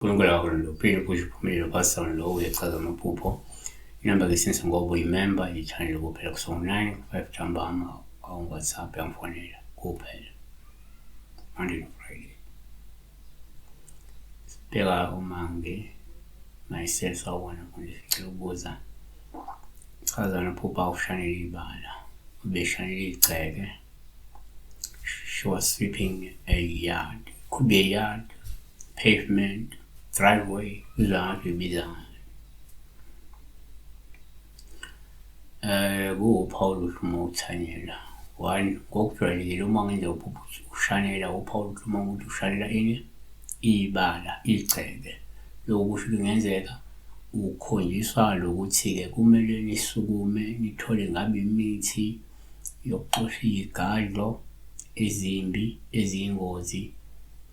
Unkulunkulu akakulonda uphile futhi uphumelele pastor lo uyachaza amaphupho. Inamba ke since ngoba uyimember ye-channel kuphela kusuka ngo-9 5 ntambama awungu-WhatsApp yangifonela kuphela. Monday to Friday. Sibheka uMangi myself sawubona mfundisi ngicela ukubuza chaza nophupha ushanela ibala ubeshanela igceke she was sweeping a yard could be a yard pavement driveway uzwa ngathi uyibiza ngani eh kuwuphawu oluhle uma uthanyela one ngokujwayelekile uma ngenza uphupha ushanela uphawu oluhle uma ukuthi ushanela ini ibala igceke lokhu kusho ukuthi kungenzeka ukhonjiswa lokuthi-ke kumele nisukume nithole ngabe imithi yokuxosha iy'gadlo ezimbi eziyingozi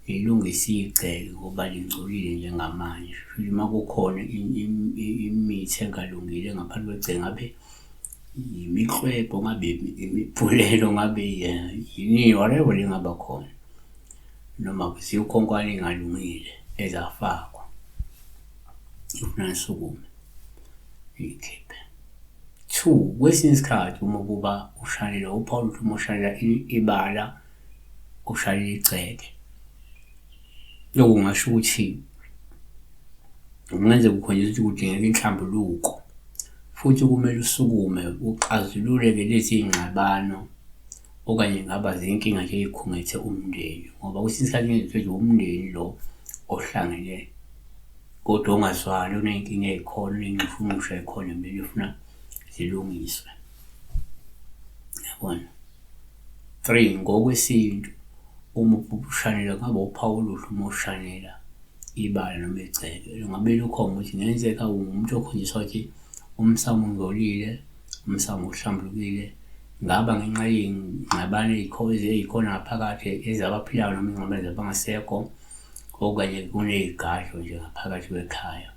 nilungise igceke ngoba lingcolile njengamanje. Shuthi uma kukhona imithi engalungile ngaphansi kwegceke ngabe imiklwebho, ngabe imibhulelo, ngabe yini whatever le engaba khona noma zikhonkwane ey'ngalungile ezafakwa ifuna nisukume niyikhiphe. Two, kwesinye isikhathi uma kuba ushanela uphawu ukuthi uma ushanela ibala ushanela igceke lokhu kungasho ukuthi kungenzeka ukhonjiswa ukuthi kudingeka inhlambuluko futhi kumele usukume uxazulule-ke lezi y'ngxabano okanye ngaba zinkinga nje ey'khungethe umndeni ngoba kwesinye isikhathi kungenzeka ukuthi umndeni lo ohlangene kodwa ongazwani uney'nkinga ey'khona uney'nxushunxushu ey'khona kumele ufuna zilungiswe yabona. Three, ngokwesintu uma ushanela ngabe uphawu oluhle uma ushanela ibala noma igceke ngabe lukhomba ukuthi kungenzeka ungumuntu okhonjiswa ukuthi umsamo ungcolile, umsamo uhlambulukile, ngaba ngenxa yey'ngxabano ey'khona ngaphakathi ezabaphilayo noma iy'ngxabano zabangasekho okanye kuney'gadlo nje ngaphakathi kwekhaya.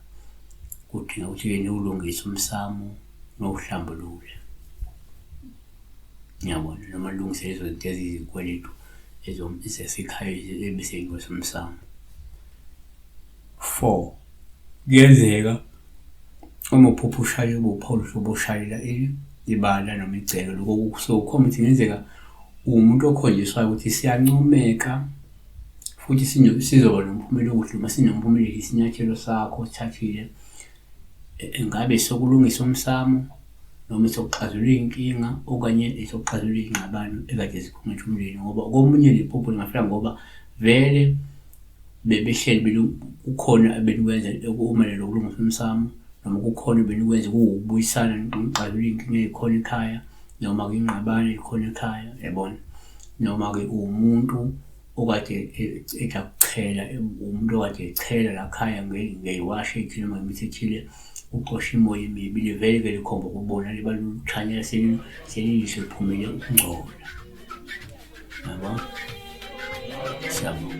Kudinga ukuthi-ke niwulungise umsamo niwuhlambulule. Ngiyabona noma nilungise lezo zinto eziyizikweletu zasekhaya ebese ngosomsamo. Four, kuyenzeka uma uphupha ushayela ube uphawula uhlobo oshayela ibala noma igceke lokho kusuke kukhomba ukuthi kungenzeka uwumuntu okhonjiswayo ukuthi siyancomeka futhi sizoba nomphumela okuhle uma sinomphumela isinyathelo sakho osithathile Engabe esokulungisa umsamo noma esokuxazulula iy'nkinga okanye esokuxazulula iy'ngxabano ekade zikhungethe umndeni ngoba komunye nephupho lingafika ngoba vele bebehleli kukhona ebenikwenza okumayelana nokulungisa umsamo noma kukhona ebenikwenza kuwukubuyisana nixazulule iy'nkinga ey'khona ekhaya noma-ke iy'ngxabano ey'khona ekhaya, yabona. Noma-ke uwumuntu okade ethi akuchela umuntu okade echela la khaya ngeyiwashi ethile noma ngemithi ethile uxosha imoya emibi livele-ke likhomba ukubona liba luthanyela selilihle liphumele ukungcola yabo. Siyabonga.